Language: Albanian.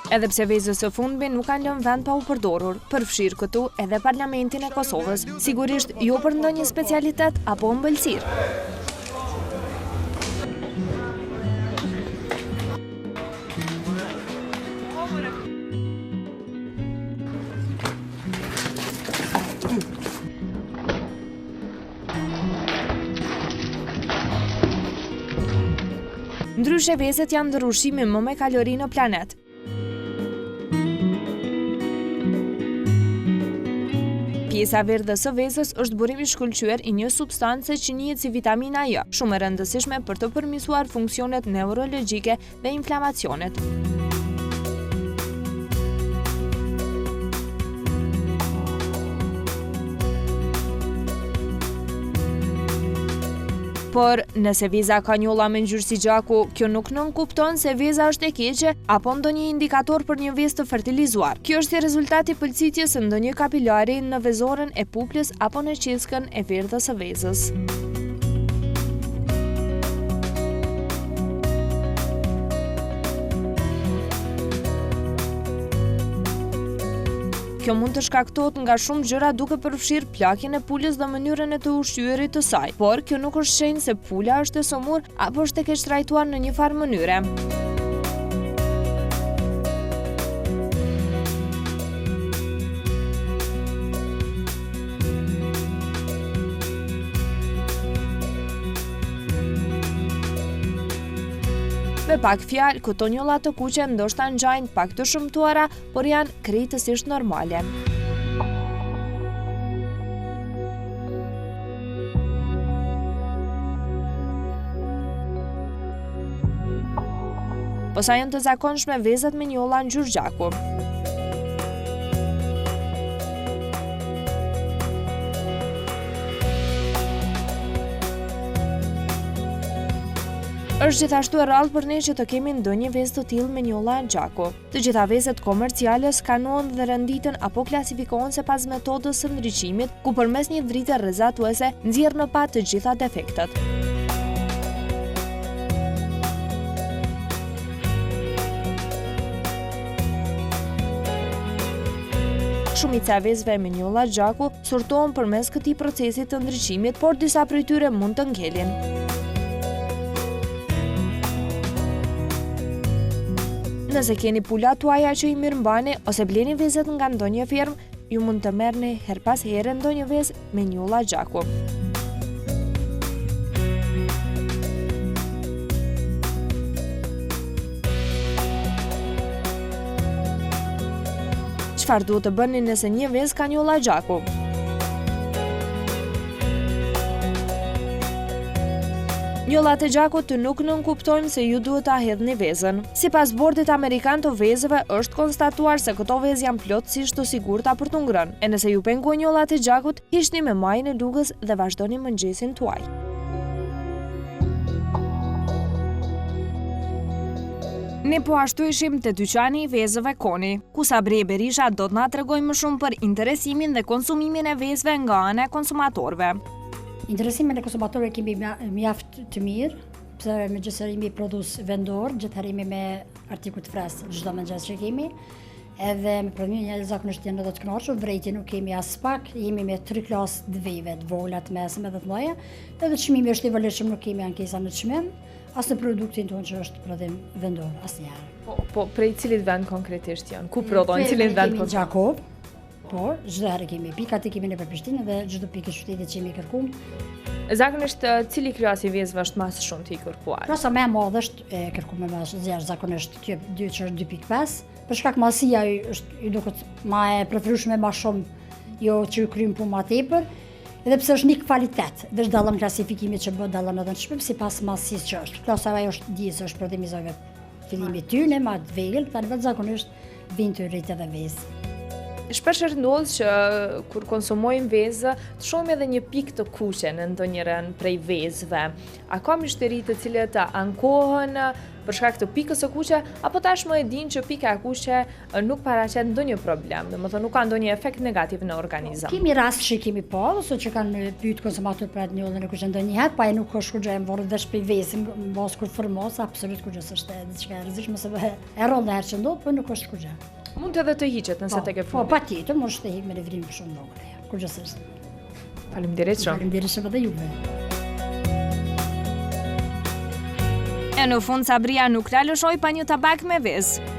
Edhe pse vezët së fundmi nuk kanë lënë vend pa u përdorur, përfshirë këtu edhe Parlamentin e Kosovës, sigurisht jo për ndonjë specialitet apo ëmbëlsirë. Ndryshe vezët janë ndër ushqimi më me kalori në planet. Pjesa e verdhës së vezës është burim i shkëlqyer i një substance që njihet si vitamina J, shumë e rëndësishme për të përmirësuar funksionet neurologjike dhe inflamacionet. Por, nëse veza ka njolla me ngjyrë si gjaku, kjo nuk nënkupton se veza është e keqe apo ndonjë indikator për një vezë të fertilizuar. Kjo është si rezultat i pëlcitjes së ndonjë kapilari në vezoren e puplës apo në qeskën e verdhës së vezës. Kjo mund të shkaktohet nga shumë gjëra duke përfshirë plakjen e pulës dhe mënyrën e të ushqyerit të saj. Por, kjo nuk është shenjë se pula është e sëmurë apo është e keqtrajtuar në një farë mënyre. Me pak fjalë, këto njolla të kuqe ndoshta ngjajnë pak të shëmtuara, por janë krejtësisht normale. Po sa janë të zakonshme vezët me njolla ngjyrë gjaku. Është gjithashtu e rrallë për ne që të kemi ndonjë vezë të tillë me njolla gjaku. Të gjitha vezët komerciale skanohen dhe renditen apo klasifikohen sipas metodës së ndriçimit, ku përmes një drite rrezatuese nxjerr në pah të gjitha defektet. Shumica e vezëve me njolla gjaku sortohen përmes këtij procesi të ndriçimit, por disa prej tyre mund të ngelin. Nëse keni pulat tuaja që i mirëmbani ose bleni vezët nga ndonjë fermë, ju mund të merrni herë pas here ndonjë vezë me njolla gjaku. Çfarë duhet të bëni nëse një vezë ka njolla gjaku? Njollat e gjakut nuk nënkuptojnë se ju duhet ta hedhni vezën. Sipas Bordit Amerikan të Vezëve, është konstatuar se këto vezë janë plotësisht të sigurta për t'u ngrënë. E nëse ju pengojnë njollat e gjakut, hiqni me majën e lugës dhe vazhdoni mëngjesin tuaj. Ne po ashtu ishim te dyqani i vezëve Koni, ku Sabrie Berisha do të na tregojë më shumë për interesimin dhe konsumimin e vezëve nga ana e konsumatorëve. Interesimin e konsumatorëve kemi mjaft të mirë, pse megjithëse jemi prodhues vendor, gjithherë jemi me artikuj të freskët çdo mëngjes që kemi, edhe me prodhimin zakonisht janë edhe të kënaqur, vërejtje nuk kemi aspak, jemi me tri klasë të veve, të vogla, të mesme dhe të mëdha, edhe çmimi është i volitshëm, nuk kemi ankesa në çmim, as në produktin tonë që është prodhim vendor, asnjëherë. Po, po prej cilit vend konkretisht janë? Ku prodhojnë? Cilin vend po? Gjakovë. Po, çdo herë kemi pikat i kemi nëpër Prishtinë dhe çdo pikë qytetit që jemi kërkum. Zakonisht cili klas i vezëve është më së shumti i kërkuar? Klasa më e madhe është e kërkuar më shumë, zakonisht kjo dy që është 2.5, për shkak madhësia është i duket më e preferueshme më shumë, jo që ju kryen punë më tepër. Edhe pse është një kvalitet, veç dallon klasifikimi që bëhet dallon edhe në çmim sipas madhësisë që është. Klasa ajo është dihet se është prodhimi i zojve fillimi tyne, ma të vegël, tani vetë zakonisht Vijnë të rritë edhe vezë. Shpeshherë ndodh që kur konsumojmë vezë, të shohim edhe një pikë të kuqe në ndonjërën prej vezëve. A ka myshteri të cilët ankohen për shkak të pikës së kuqe, apo tashmë e dinë që pika e kuqe nuk paraqet ndonjë problem, domethënë nuk ka ndonjë efekt negativ në organizëm. Kemi rast që kemi pa, ose që kanë pyet konsumatorët për atë njollën e kuqe ndonjëherë, pa e nuk është kurgjë e varet veç prej vezës, në bazë kur formos, absolut kurgjë s'është diçka e rrezikshme, ose e rrallë herë që ndodh, po nuk është kurgjë. Mund edhe të hiqet nëse po, tek e po, fundit. Po, patjetër, mund të hiqet me lëvrim shumë vogël. Kurgjë s'është. Faleminderit shumë. Faleminderit shumë edhe juve. E në fund Sabria nuk la lëshoi pa një tabak me vezë.